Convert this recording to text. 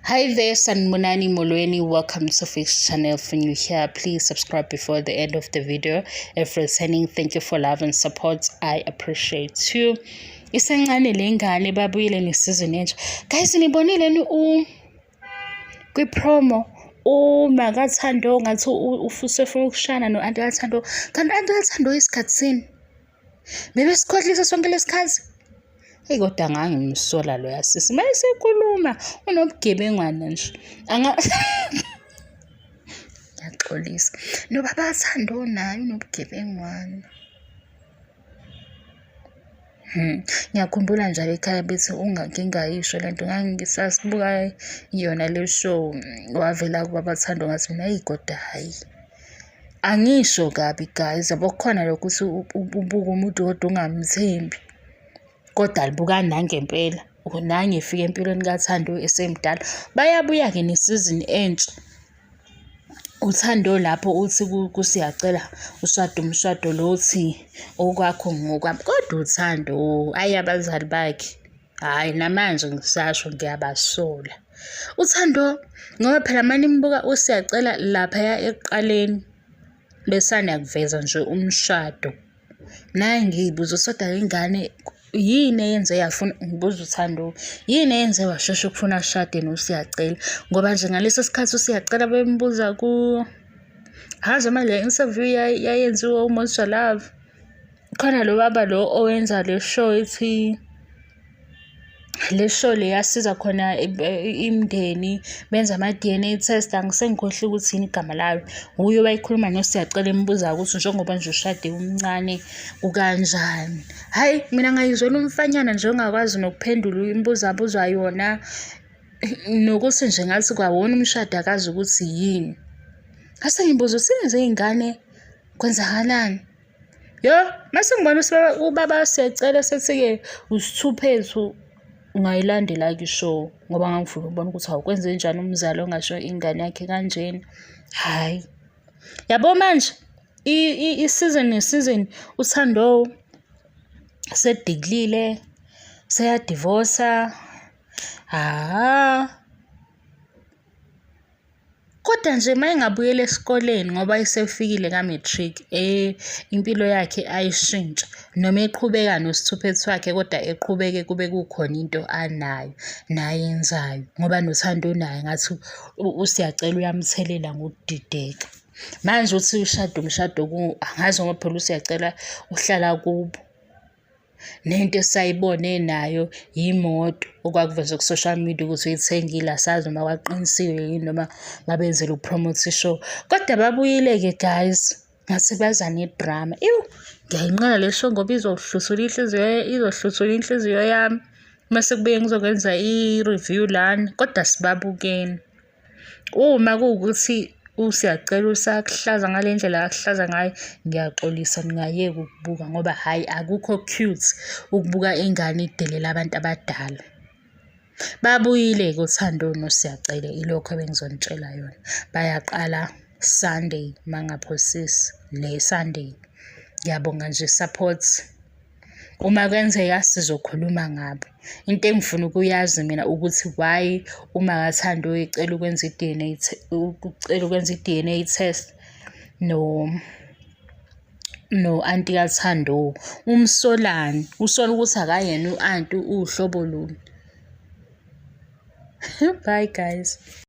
Hi there, Sanibonani Molweni. Welcome to Fix Channel. If you're new here, please subscribe before the end of the video. If returning, thank you for love and support. I appreciate you. Isencane le ngane, babuyile ne-season entsha. Guys, nibonile ni u kwi-promo uma kaThando ngathi usefuna ukushana no-anti kaThando, kanti anti kaThando isikhathi bebesikhohlisa sonke lesikhathi. Eyi, kodwa ngangimsola loya sisi uma esekhuluma, unobugebengwana nje. Ngiyaxolisa, nobaba Thando naye unobugebengwana. Ngiyakhumbula njalo ekhaya bethi ngingayisho lento, ngangisasibuka yona le show, wavela kubaba Thando, ngathi mina, eyi kodwa hhayi. Angisho kabi guys, yabo, kukhona lokhu ukuthi ubuke umuntu kodwa ungamthembi. Kodwa alibukani nangempela, nange efika empilweni kaThando esemdala. Bayabuya-ke ne-season entsha. UThando lapho uthi kuSiyacela ushade umshado lo othi okwakho ngokwami. Kodwa uThando, hhayi, abazali bakhe, hhayi, namanje ngisasho ngiyabasola. UThando ngoba phela uma nimbuka uSiyacela laphaya ekuqaleni besanda kuveza nje umshado. Naye ngiy'buza, kodwa le ngane yini eyenze yafuna, ngibuza uThando, yini eyenze washesha ukufuna ashade noSiyacela? Ngoba nje ngaleso sikhathi uSiyacela bembuza ku, angazi noma le interview yayenziwa uMoja Love. Khona lo baba lo owenza le show ethi, le show le yasiza khona imindeni benza ama-DNA test, angisengikhohliwe ukuthi yini igama layo. Wuye owayekhuluma noSiyacela embuza ukuthi njengoba nje ushade umncane kukanjani. Hhayi, mina ngayizwela umfanyana nje ongakwazi nokuphendula imibuzo abuzwa yona, nokuthi nje ngathi kwawona umshado akazi ukuthi yini. Ngase ngibuza ukuthi lezi iy'ngane kwenzakalani? Yo, mase ngibona ubaba Siyacela sethi-ke uSithuphethu, ngayilandela-ke i-show ngoba ngangifuna ukubona ukuthi hawu, kwenzenjani umzali ongasho ingane yakhe kanjena. Hhayi, yabo manje i-season ne-season uThando sedikilile, seyadivosa. Ha. Kodwa nje uma engabuyela esikoleni ngoba esefikile ka-matric, impilo yakhe ayishintshe noma eqhubeka noSithuphethu wakhe, kodwa eqhubeke kube kukhona into anayo nayenzayo ngoba noThando unaye, ngathi uSiyacela uyamthelela ngokudideka. Manje uthi ushade umshado angazi ngoba phela uSiyacela uhlala kubo. Nento esayibona enayo yimoto okwakuvezwe ku-social media ukuthi uyithengile, asazi noma kwaqinisiwe yini noma babenzela ukuphromotha i-show. Kodwa babuyile-ke guys, ngathi baza ne-drama. Ewu, ngiyayinqena le show ngoba izohluthula inhliziyo, izohluthula inhliziyo yami. Mase kubuye ngizokwenza i-review lana, kodwa sibabukeni. Uma kuwukuthi uSiyacela usakuhlaza ngale ndlela akuhlaza ngayo, ngiyaxolisa, ningayeki ukubuka ngoba hhayi, akukho cute ukubuka ingane idelela abantu abadala. Babuyile-ke uThando noSiyacela, ilokho ebengizonitshela yona. Bayaqala Sunday mangaphosisi, le Sunday. Ngiyabonga nje support. Uma kwenzeka sizokhuluma ngabo. Into engifuna ukuyazi mina ukuthi why uma kaThando ecela ukwenza i-DNA, ucela ukwenza i-DNA test no-anti kaThando, umsolani? Usola ukuthi akayena u-anti, uwuhlobo luni? Bye guys.